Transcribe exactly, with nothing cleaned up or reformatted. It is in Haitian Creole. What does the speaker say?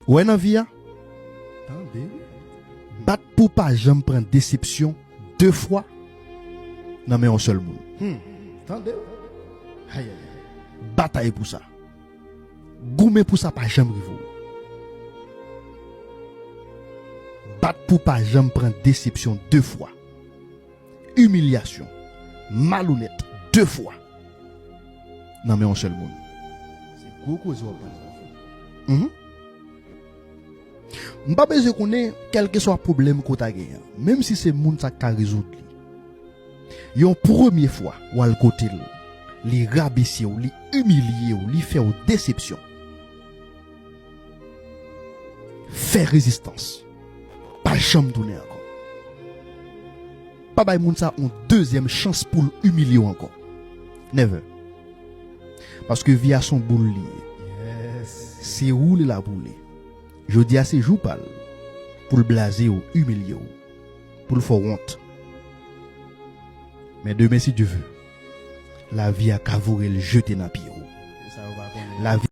Ou wè nan vi a, tande, bat pou pa janm pran desepsyon de fwa nan men yon sèl moun. Hmm. Tande. Ayayay. Batay pou sa. Goumen pou sa pa janm rive w. Bat pou pa janm pran desepsyon de fwa. Imilyasyon, malonèt, de fwa nan men yon sèl moun. Se gwo koze w ap pale la. Mhm. M pa bezwen konnen kèlkeswa pwoblèm ke w ta genyen an, menm si se moun sa k ka rezoud li. Yon premye fwa, w al kote l, li rabese w, li imilye w, li fè w desepsyon. Fè rezistans. Pa janm tounen ankò. Pa bay moun sa yon dezyèm chans pou l imilye w ankò. Never. Paske vi a se yon boul li ye. Yes. Se woule l ap woule. Jodi a se jou pa l pou l blaze w, imilye w, pou l fè w wont. Men demen, si Dye ve, lavi a ka voye l jete nan pye w. E sa yo pa konnen. Lavi